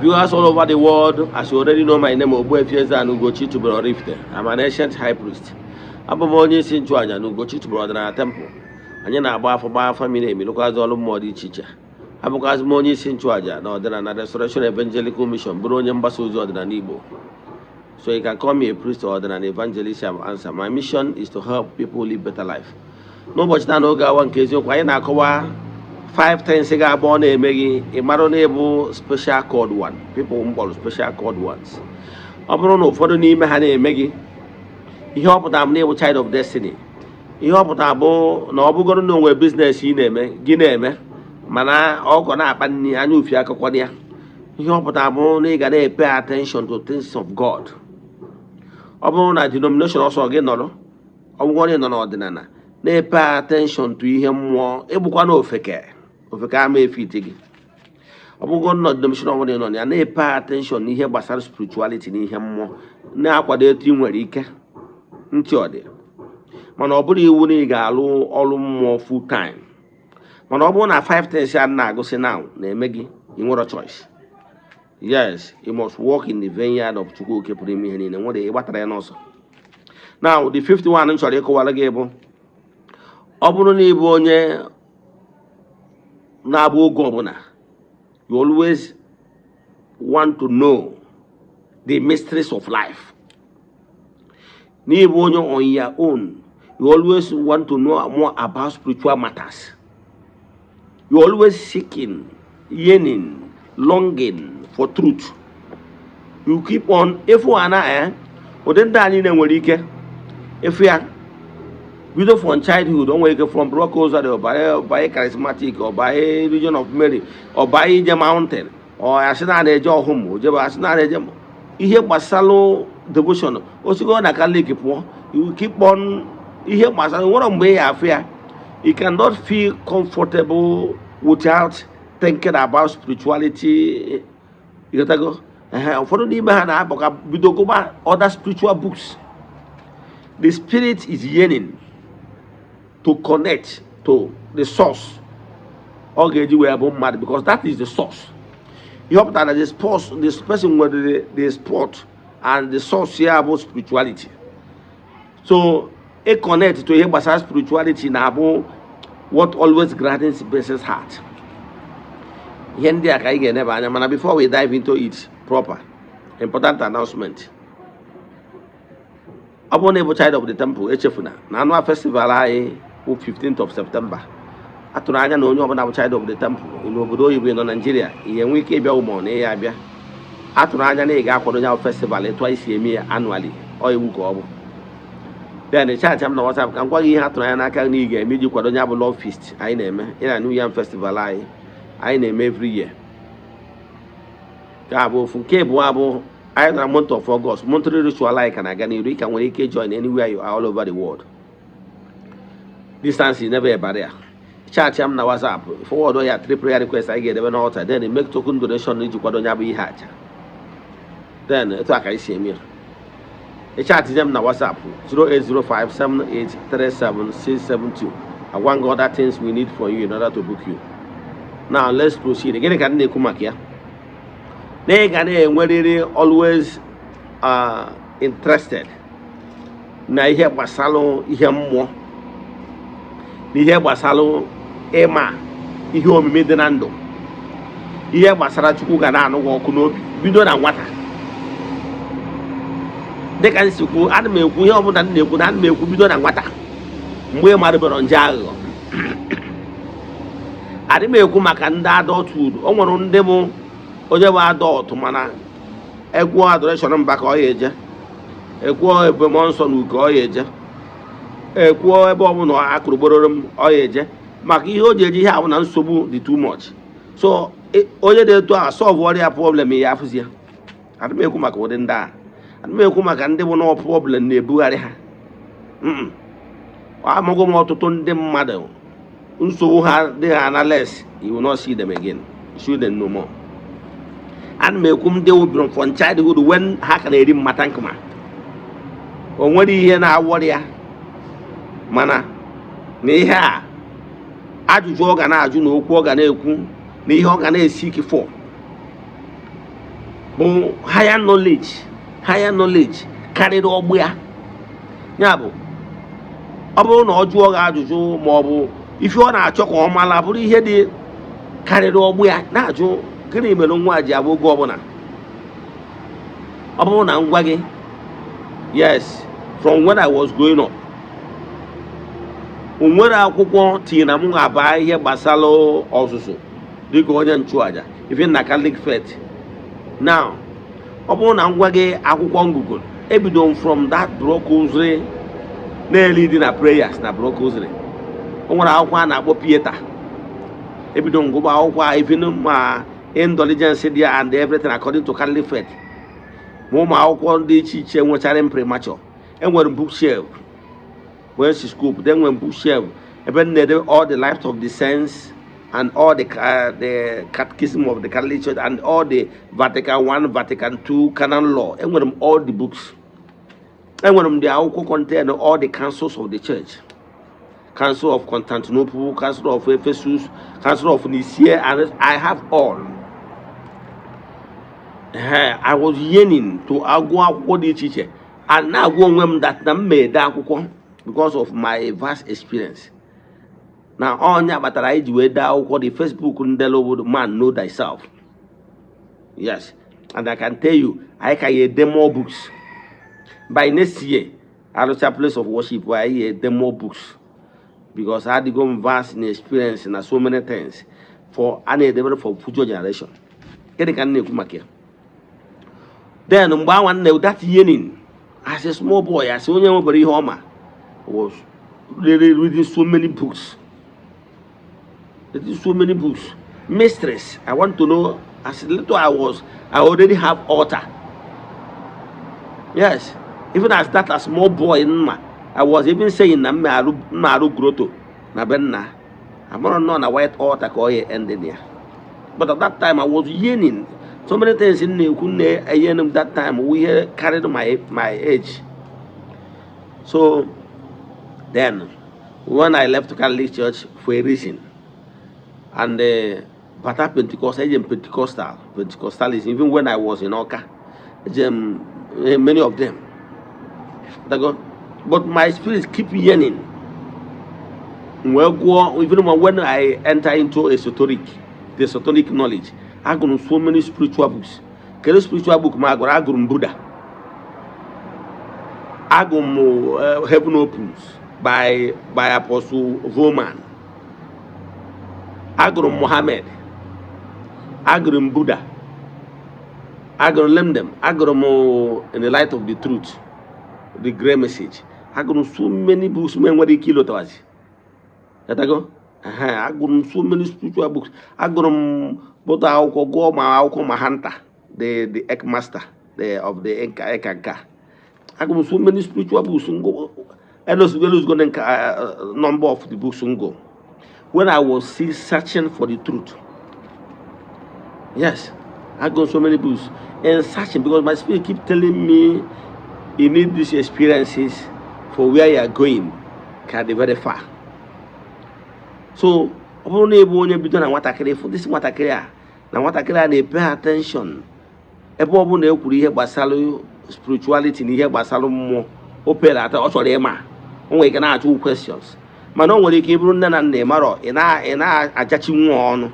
viewers all over the world, as you already know, my name Ogbuefi Eze-Ana Ugochi tubelu Oraifite. I'm an ancient high priest. Abụ m onye isi nchụaja na Ugochi tubelu ọdịnala temple. Anyị na-agba afọ, gba afa miri emi, lụkwazị ọrụ mmụọ dị iche iche. Abụkwazị m onye isi nchụaja na ọdịnala Restoration Evangelical Mission, bụrụ onye mgbasa ozi ọdịnala Igbo. So you can call me a priest or an evangelist, I will answer. My mission is to help people live better life. N'ụbọchị taa, n'oge awa nke eziokwu, anyị na-akọwa five things ga-abụ ọ na-eme gị, ị mara na ịbụ special called one, people m kpọrọ special called ones. Ọ bụrụ na ụfọdụ n'ime ha na-eme gị, ihe ọ pụtara bụ na ịbụ child of destiny. Ihe ọ pụtara bụ na ọ bụgoro na onwe business ị na-eme, gị na-eme, mana ọkọ na-akpa nri anya ufi akụkọ ya. Ihe ọ pụtara bụ na ị ga na-pay attention to things of God. Ọ bụrụ na denomination ọsọ gị nọrọ, ọ bụrụ na ị nọ n'ọdịnala, na-pay attention to ihe mmụọ, ịbụkwa na ofeke ofeke ama efit gị. Ọ bụgo na denomination ọbụla ị nọ na ya, na-pay attention n'ihe gbasara spirituality na ihe mmụọ, na-akwado etu ị nwere ike ntị ọ dị. Mana ọ bụrụ iwu na ị ga-alụ ọrụ mmụọ full time, mana ọ bụrụ na five things a na-agụsị now na-eme gị, ị nwere choice. Yes, you must work in the vineyard of Chukwu Oke pụrụ ime ihe niile. Nwere ịgbatara ya n'ọsọ. Now, the fifth one m chọrọ ịkọwara gị bụ, ọ bụrụ na ị bụ onye na-abụ oge ọbụla, you always want to know the mysteries of life, na ị bụ onye on your own, you always want to know more about spiritual matters, you always seeking, yearning, longing for truth, you keep on ịfụ ana ụdị ndị a niile nwere ike ịfụ ya bido from childhood. O nwere ike from Block Rosary, ọbanye charismatic, ọbanye Legion of Mary, ọbanye ije mountain, ọ asị na na-eje ọhụm, ojebe asị na na-eje ihe gbasalụ devotion, osigo na Catholic pụọ, you keep on ihe gbasara nwere mgbe ị ya afụ ya. You cannot feel comfortable without thinking about spirituality. Ịghọtago? Ehe, ụfọdụ n'ime ha na-abụ ka bido gụba other spiritual books. The spirit is yearning to connect to the source ọ ga-eji wee bụ mmadụ, because that is the source. Ihe ọ pụtara na the sports, this person nwere the sport and the source ya bụ spirituality. So ị connect to ihe gbasara spirituality na-abụ what always gladdens the person's heart. Ihe ndị a ka anyị ga-eneba anya. Mana before we dive into it proper, important announcement. Ọ bụrụ na ị bụ child of the temple, echefuna na annual festival anyị bụ 15th of September. Atụrụ anya na onye ọbụla bụ child of the temple n'obodo oyibo, nọ Naijiria, ihe nwee ike ịbịa ụmụ na ya abịa. Atụrụ anya na ị ga-akwado ya bụ festival etu anyị si eme ya annually. Ọ iwu ka ọ bụ. Then chat m na WhatsApp ka m gwa gị ihe atụrụ anya n'aka na ị ga-eme iji kwado ya bụ love feast anyị na-eme ị na New Yam Festival anyị na-eme every year. Nke a bụ ofu. Nke abụọ bụ anyị na month of August monthly ritual anyị ka na-aga n'iru. Ị ka nwere ike join anywhere you are all over the world. Distance is never a barrier. Chat m na WhatsApp, forward ya three prayer requests anyị ga-edebe n'altar, then make token donation iji kwado ya bụ ihe aja. Then etu a ka anyị si eme ya. Ị chat m na WhatsApp 08057837672, agwa gị other things we need for you in order to book you. Now let's proceed. Gịnị ka m na-ekwu maka ya? Na ị ga na-enwerịrị always interested na ihe gbasalụ ihe mmụọ, na ihe gbasalụ ịma ihe omimi dị na ndụ, ihe gbasara Chukwu ga na-anụ gị ọkụ n'obi bido na nwata. Dịka m si kwuo, ana m ekwu ihe ọbụla m na-ekwu na ana m ekwu bido na nwata, mgbe ị marụbero nje aghụghọ. Adị m ekwu maka ndị adulthood. O nwere ndị bụ onye bụ adult, mana egwu adoration mba ka ọ ya eje, ekwuo ebe mmụọ nsọ na uke ọ ya eje, ekwuo ebe ọbụla akụrụ gbororo m ọ ya eje, maka ihe o ji eji ihe ahụ na nsogbu dị too much. So onye dị etu a solve ọrịa problem ya afụzi ya. Adị m ekwu maka ụdị ndị a. Adị m ekwu maka ndị bụ na problem na-ebugharị ha. Amago m ọtụtụ ndị mmadụ nsogbu ha dị ha na less, you will not see them again, see them no more. Ana m ekwu ndị wubiri from childhood, when ha ka na-eri mmata nkụma, o nwere ihe na-awọrị ya, mana na ihe a ajụjụ ọ ga na-ajụ na okwu ọ ga na-ekwu na ihe ọ ga na-esi ike for. Bụ higher knowledge karịrị ọgbụ ya. Ya bụ, ọ bụrụ na ọ jụọ gị ajụjụ ma ọ bụ ife ọ na-achọ ka ọ mara bụrụ ihe dị karịrị ọgbụ ya, na-ajụ gịnị mere nwa ji abụ oge ọbụla. Ọ bụrụ na m gwa gị, yes, from when I was growing up, o nwere akwụkwọ tinye na m ga-aba ihe gbasara ọzụzụ dịka onye nchụaja, even na Catholic faith. Now, ọ bụrụ na m gwa gị akwụkwọ ngụgụ, ebido m from that block rosary na-eli dị na prayers na block rosary. O nwere akwụkwọ a na-akpọ Pieta. Ebido m gụba akwụkwọ a, even ma indulgence dị and everything according to Catholic faith, ma ụmụ akwụkwọ dị iche iche nwechara imprimatur. Enwere m bookshelf wee si school pụta, enwere m bookshelf ebe m na-ede all the life of the saints and all the catechism of the Catholic Church and all the Vatican I, Vatican II, canon law. Enwere m all the books. Enwere m the akwụkwọ contain all the councils of the church, Council of Constantinople, Council of Ephesus, Council of Nicaea, and I have all. I was yearning to agụ akwụkwọ dị iche iche and na-agwa onwe m that na m ma ede akwụkwọ because of my vast experience. Na ọnya kpatara anyị ji wee dee akwụkwọ, the Facebook ndele obodo, Man Know Thyself. Yes, and I can tell you, anyị ka ya ede more books by next year. Arụcha place of worship, anyị ede more books because adịgo m vast in experience na so many things for a na-edebere for future generation. Gịnị ka m na-ekwu maka ya? Then mgbe anwa nne, that yearning as a small boy, as onye nwebere ihe ọma, was really reading so many books, reading so many books, mysteries I want to know. As little I was, I already have altar. Yes, even as that a small boy nma, I was even saying na mma arụ, mma arụ grotto na be nna amụrụ nọ na white altar ka ọ ya ending ya. But at that time I was yearning so many things m na-ekwu na-enye m that time wụ ihe carried my age. So then when I left Catholic Church for a reason and bata Pentecost, eje m Pentecostalism. Even when I was in Awka, eje m many of them. But my spirit keep yearning. Wee gụọ, even when I enter into esoteric, the esoteric knowledge, agụrụ m so many spiritual books. Kedu spiritual book ma agụrụ? Agụrụ m Buddha, agụrụ m Heaven Opens by Apostle Vollman, agụrụ m Mohammed, agụrụ m Buddha, agụrụ m Lemdem, agụrụ m In the Light of the Truth, The Great Message. Agụrụ m so many books m enwere ike ilotawazi. Gatago? Agụrụ m so many spiritual books. Agụrụ m bụta akwụkwọ, gụọ ma akwụkwọ ma Hunter, the Egg Master, the of the Eka Eka nka. Agụrụ m so many spiritual books. Ngo elozgo nka number of the books ngo when I was still searching for the truth. Yes, I go so many books and searching because my spirit keep telling me you need these experiences for where you are going can be very far. So ọ bụrụ na ịbụ onye bido na nwatakịrị fụ this nwatakịrị a na nwatakịrị a na-epay attention ebe ọ bụla e kwuru ihe gbasara spirituality na ihe gbasara mmụọ, o pere ata, ọ chọrọ ịma, o nwere ike na-ajụ questions, mana o nwere ike ịbụrụ nne na nna ịmarọ, ị na-ajachi nwa ọnụ.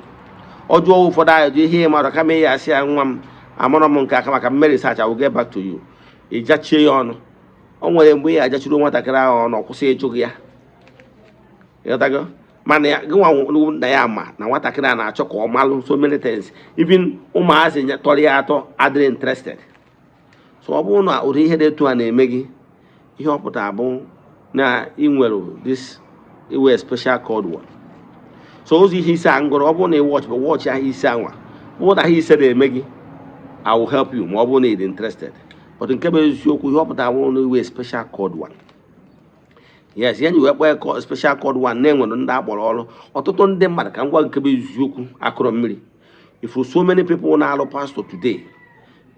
Ọ jụọ ụfọdụ ajụjụ ihe ịmarọ, kama ị ya asị ya, "Nwa m, amarọ m nke aka maka mme research, I will get back to you," ị jachie ya ọnụ. O nwere mgbe ị ajachiri nwatakịrị ahụ ọnụ, ọ kwụsị ịjụ gị ya. Ịghọtago? Mana ya gị nwa nna ya ma na nwatakịrị a na-achọ ka ọ malụ so many things, even ụmụazị tọrọ ya atọ adịrị interested. So ọ bụrụ na ụdị ihe dị etu a na-eme gị, ihe ọ pụtara bụ na ị nwere this iwe special called one. So ụzọ ihe ise a ngụrụ, ọ bụrụ na ị watch bụ watch ahụ ise anwa, ọ bụrụ na ihe ise na-eme gị, I will help you ma ọ bụrụ na ị dị interested. But nke bụ eziokwu, ihe ọ pụtara bụ na iwe special called one. Yes, ihe nyi wee kpọọ special called one, na-enwere ndị akpọrọ ọrụ. Ọtụtụ ndị mmadụ, ka m gwa nke bụ eziokwu, akụrọ mmiri ifu. So many people na-alụ pastor today,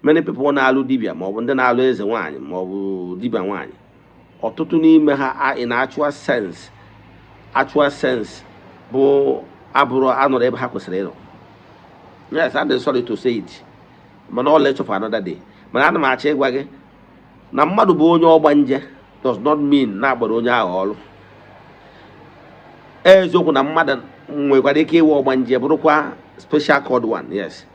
many people na-alụ dibịa, maọbụ ndị na-alụ eze nwaanyị maọbụ dibịa nwaanyị, ọtụtụ n'ime ha in actual sense bụ abụrụ anọrọ ebe ha kwesịrị ịnọ. Yes, I'm sorry to say it. Mana ọ lecture for another day. Mana ana m achọ ịgwa gị na mmadụ bụ onye ọgbanje does not mean na agbara onye ahụ ọrụ. Eziokwu na mmadụ nwekwara ike ịwụ ọgbanje bụrụkwa special called one, yes.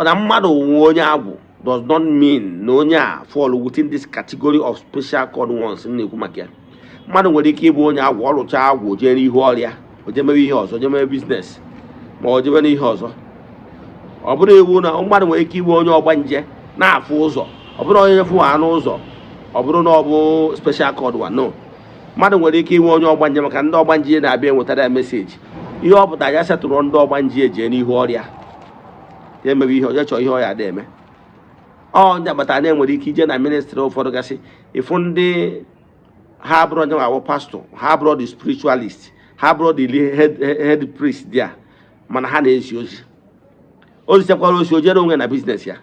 Na mmadụ nwe onye agwụ does not mean na onye a fall within this category of special called ones m na-ekwu maka ya. Mmadụ nwere ike ịbụ onye agwụ, ọrụcha agwụ, jee n'ihu ọrịa, o jee mewe ihe ọzọ, jee mewe business, ma ọ jebe n'ihe ọzọ. Ọ bụrụ iwu na mmadụ nwere ike ịbụ onye ọgbanje na-afụ ụzọ, ọ bụrụ onye fụ anụ ụzọ, ọ bụrụ na ọ bụ special called one, no. Mmadụ nwere ike inwe onye ọgbanje, maka ndị ọgbanje na-abịa enwetara ya message. Ihe ọ pụtara, ya setụrụ ndị ọgbanje ejee n'ihu ọrịa, ya emebe ihe ọjọọ, chọọ ihe ọ ya ada eme. Ọ ndị agbata na enwere ike ije na ministry ụfọdụ gasị, ịfụ ndị ha bụrụ onye awụ pastor, ha bụrụ the spiritualist, ha bụrụ the head priest there, mana ha na-ezi ozi. O zichakwara ozi, o jere onwe na business ya.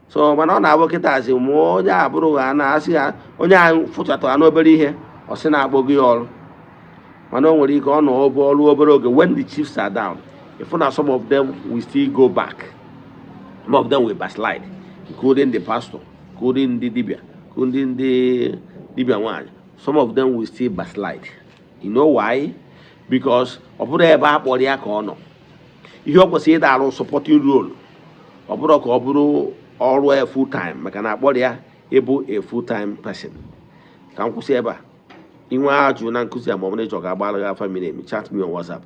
So mana ọ na-abụ kịta asị mụọ onye a bụrụ ha na-asị ha, onye a fụchatara n'obere ihe, ọ sị na-akpọgo ya ọrụ. Mana o nwere ike ọ nọ ọbụ ọrụ obere oge. When the chiefs are down, if na some of them will still go back, some of them will backslide, including the pastor, including ndị dibịa, including ndị dibịa nwaanyị. Some of them will still backslide. You know why? Because ọ bụrụ ebe a kpọrọ ya ka ọ nọ, ihe ọ kwesịrị ịda arụ, supporting role, ọ bụrụ ka ọ bụrụ ọrụ ya full time, maka na akpọrọ ya ịbụ a full time person. Ka m kwụsị ebe a. Inwe ajụ na nkụzi a, ma ọ bụ na ịchọ ka agbara gị afa miri emi, chat me on WhatsApp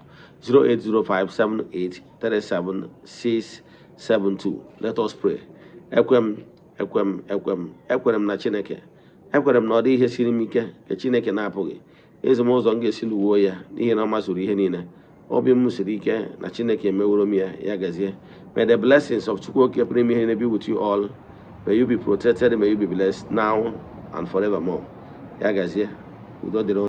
08057837672. Let us pray. Ekwe m, ekwe m, ekwe m, ekwere m na Chineke. Ekwere m na ọ dị ihe siri m ike nke Chineke na-apụghị ezi m ụzọ m ga-esi lụwuo ya, n'ihi na ọ mazuru ihe niile. Obi m siri ike na Chineke emeworo m ya. Ya gazie. May the blessings of Chukwu Okike pụrụ ime ihe niile be with you all. May you be protected, may you be blessed now and forevermore. Ya gazie, udo dịrị unu.